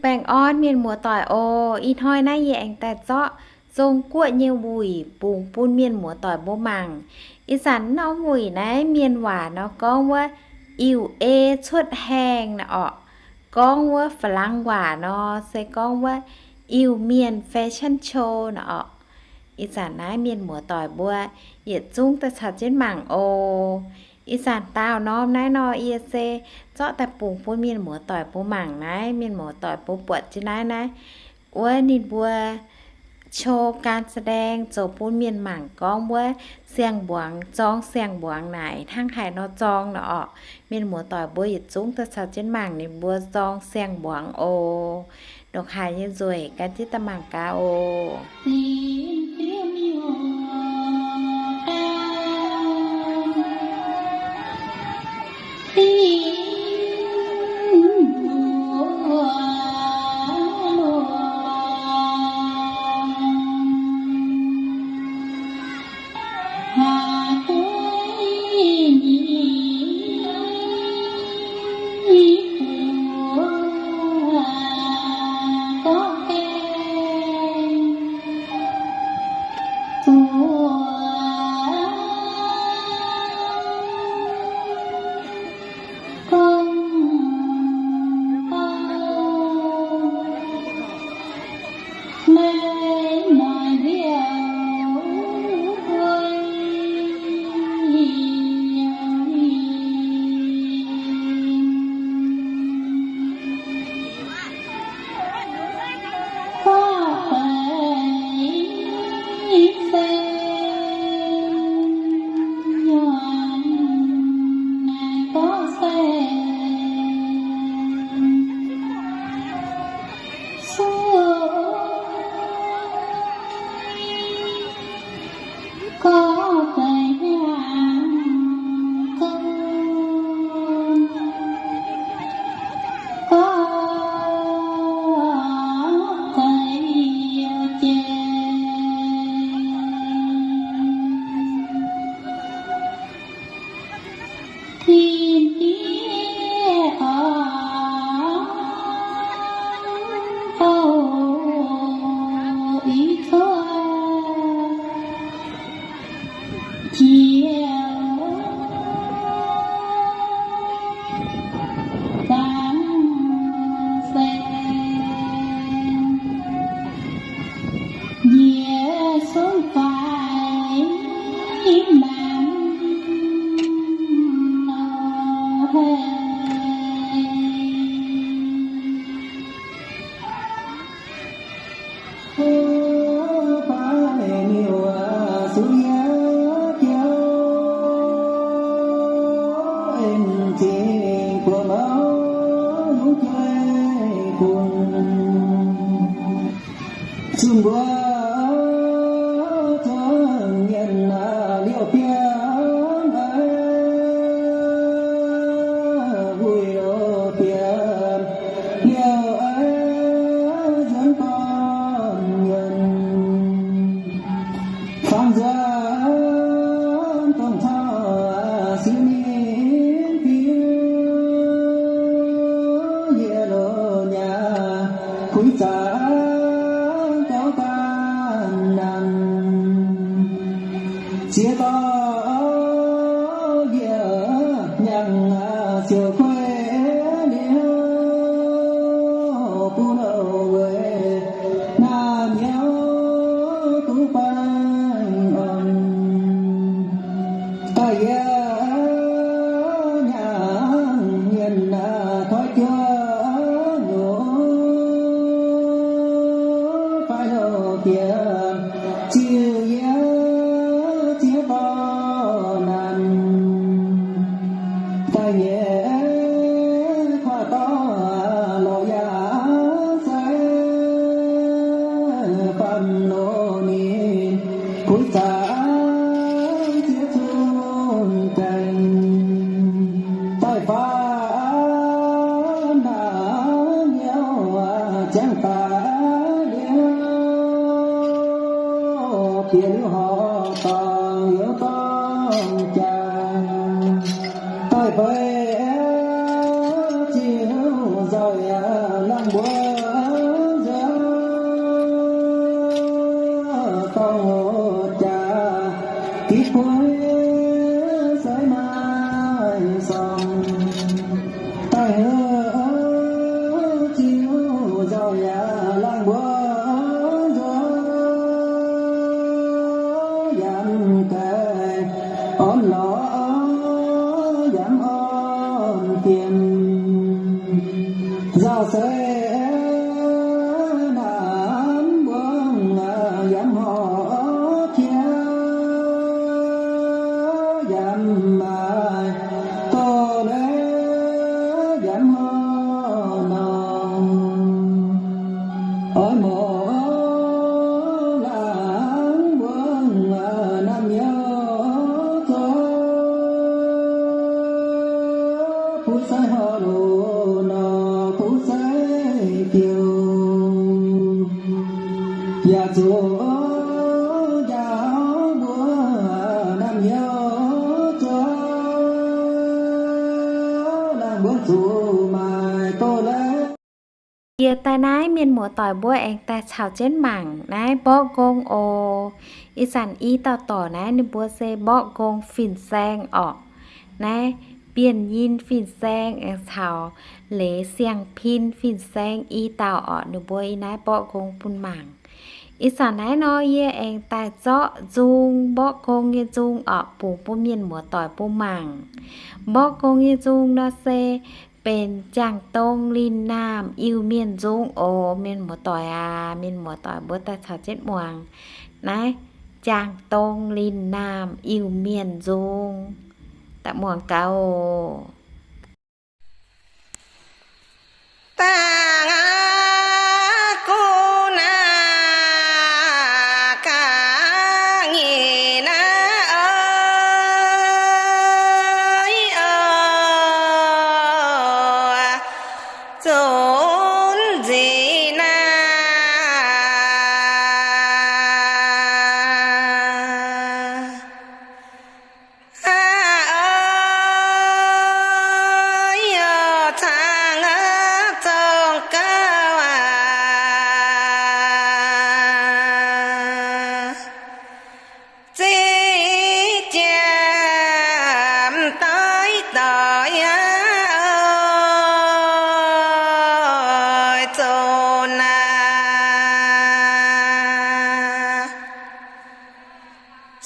Baengh orn mienh muoz-doic oc. Ih hnoi naaiv yie aengx daaih zorqv Zong Guoqv nyei wuic bungx bun mienh muoz-doic mbuo mangc. Ih zanc norm wuic naaiv mienh waac nor gorngv wuov iu-e cuotv haengh naaic orqc. Gorngv wuov ฝรั่ง waac nor se gorngv wuov iu-mienh fashion show naaic orqc. Ih zanc naaiv mienh muoz-doic mbuo yietc zungv daaih caux jienv mangc oc. Ih zanc daauh norm naaiv nor yie se zorqv daaih bungx bun mienh muoz-doic mbuo mangc naaiv, mienh muoz-doic mbuo buatc jienv naaiv naaiv wuov ninh mbuo โชว์การแสดง zoux bun mienh mangc gorngv wuov siang-mbuangz, zorng siang-mbuangz naaic hnangv haaix nor zorng naaic orqc. Mienh muoz-doic mbuo yietc zungv daaih caux jienv mangc ninh mbuo zorng siang-mbuangz oc. Ndongc haaix nyei nzueic gan jienv daaih mangc gaax oc. Zinh mbuo zuangx mienh liouh biei, wuic loz bieqc liouh eix nzuonx gorn mienh. Fangx nzuonx dongh taux siu ninh biuv, yie loz nyaah kuiv zaqc gorngv ganh nanc. Ziex dauh yie nyaanh siouc kueih liuz, bun loz weic naaiv mienh duqv baengh orn. Daaih yie nyaanh mienh toi juov nyuoqc, faix loz bieqc ziuh yie ziex dauh nanc. Daaih nyei kuaaiv dauh lorz yaac se faam loz ninh kuiv zaqc ziex zungv gaengh. Daaih faam naaiv mienh ziangh daaih liuz, bieqc liuz horqc dorngx youz dorngh jaaix. Daaih feix ziouc nzoih yaac langh mbuo Mbuo se maaih sorngh daaih heuc Ziouv nzauh yaac laangh mbuo nzuonx yaac gaiv orn lorz yaac orn fiem. Nzauh se naaiv mbuo yaac horpc qiex yaac maaih doz-leiz yaac horpc norm oix mouz laangz mbuo naamh nyouz zoux kuv sai horpc loz nor kuv sai fiuv. Yaac zuqc njaaux mbuo naamh nyouz zoux laangh mbuo zuqc maaih doz-leiz. Yie daaih naaiv mienh muoz-doic mbuo aengx daaih caux jienv mangc naaiv mborqv nqong oc. Ih zanc i dauh dorc naaiv ninh mbuo se mborqv nqong fin-saeng orqc. Naaiv bienh nyinh fin-saeng aengx caux leiz siang-pin fin-saeng i dauh orqc. Ninh mbuo ih naaiv mborqv nqong bun mangc. Ih zanc naaiv nor yie aengx daaih zorqv nzung, mborqv nqong nyei nzung orqc, bungx bun mienh muoz-doic bun mangc. Mborqv nqong nyei nzung nor se benx jaang-dong linh naamh Iu-Mienh nzung oc. Mienh muoz-doic aac, mienh muoz-doic mbuo daaih caux jienv muangx naaiv jaang-dong linh naamh Iu-Mienh nzung. Daaih muangx gaax oc. Dangh aqv, gunv aqv, gaax nyic naaiv oix, oix, zunc nzic naaiv. Aqv, oix, cangx aqv, zorng gauh aqv. Ziqv jiem doix doix aqv, oix, zunc aqv.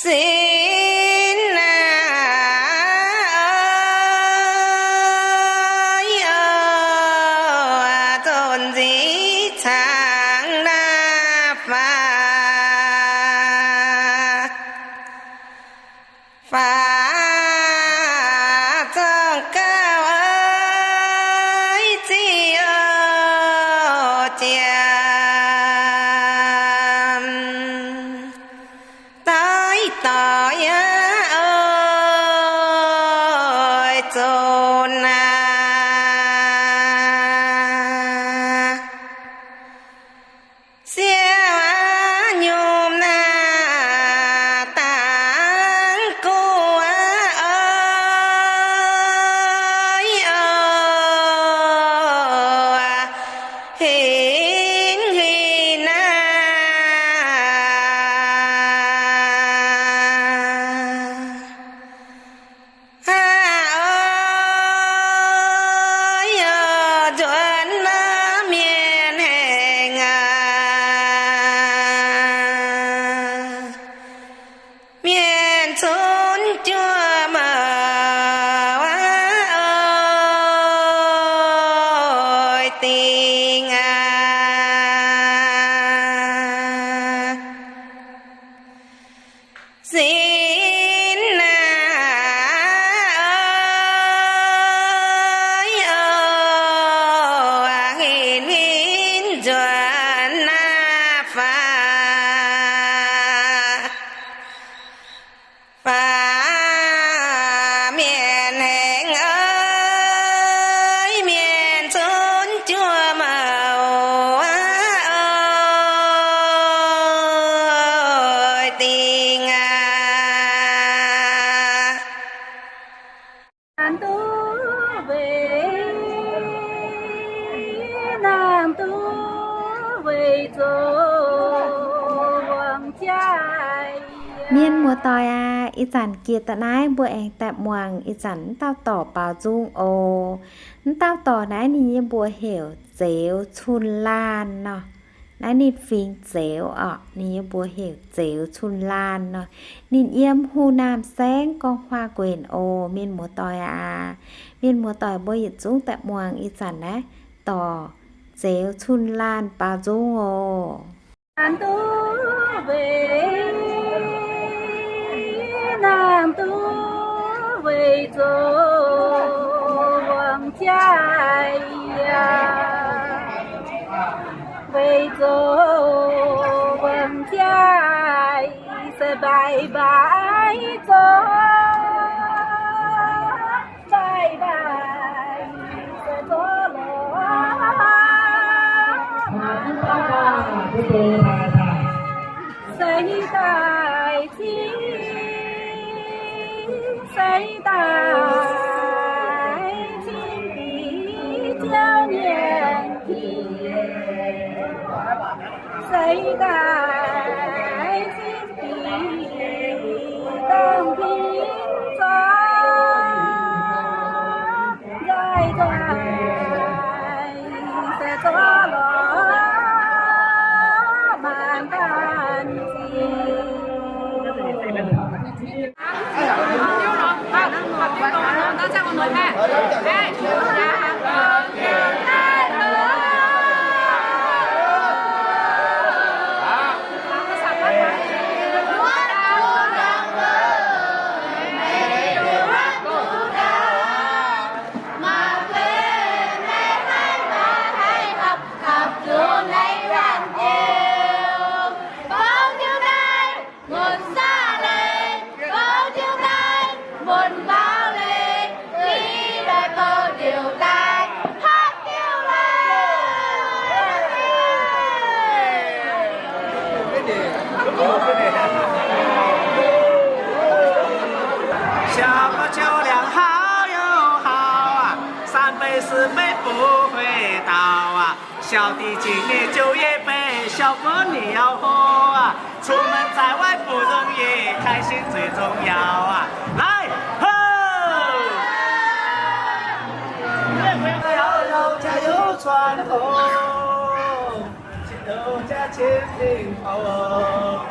Sin aqv, oix, oix, zunc nzic cangx naaiv faaux, faaux zorng gauh oix, ziqv oc, jiem doix doix aqv, oix, zunc aqv. Siou aqv, nyungc naaiv dangx guv aqv, oix, oix, hinc hinc naaiv. Aqv, oix, oix, nzuonx naaiv mienh hengx aqv. Mienh cunv juov mouc aqv, oix, dingc aqv. Sin aqv, oix, oix, hinc hinc nzuonx naaiv faaux, faaux mienh hengx oix, mienh cunv juov mouc aqv, oix, dingc aqv. Naamh duqv weic, naamh duqv weic zoux wangc jaaix. Mienh muoz-doic aac, ih zanc jiex daaih naaiv mbuo aengx daaih muangx ih zanc m'dauh dorc baaux nzung oc. M'dauh dorc naaiv ninh nyei mbuox heuc Zeux Cun Laanh nor. Naaiv ninh fingx Zeux orqc, ninh nyei mbuox heuc Zeux Cun Laanh nor. Ninh yiem Hunan Saengv Gorngv Huaa Guenc oc, mienh muoz-doic aac. Mienh muoz-doic mbuo yietc zungv daaih muangx ih zanc naaiv dorc Zeux Cun Laanh baaux nzung oc. Naamh duqv weic, naamh duqv weic zoux wuom-jaaix yaac, weic zoux wuom-jaaix se mbaix mbaix zoux, mbaix mbaix se zoux lorz. Seix daaih cingx, seix daaih cingx dix ziouv nyienh jiex, seix daaih cingx dix dongh pingx zorqv, nzaaih nzaaih se zorqv lorz maanc ganh zingh. Xiaaux gauh jauv liangx haaix yaac haaix aqv, 三杯四杯不会倒啊。 小弟今年九月半，小哥你要活啊，出门在外不容易，开心最重要啊。来，吼！要有家有传统，有家千金好哦。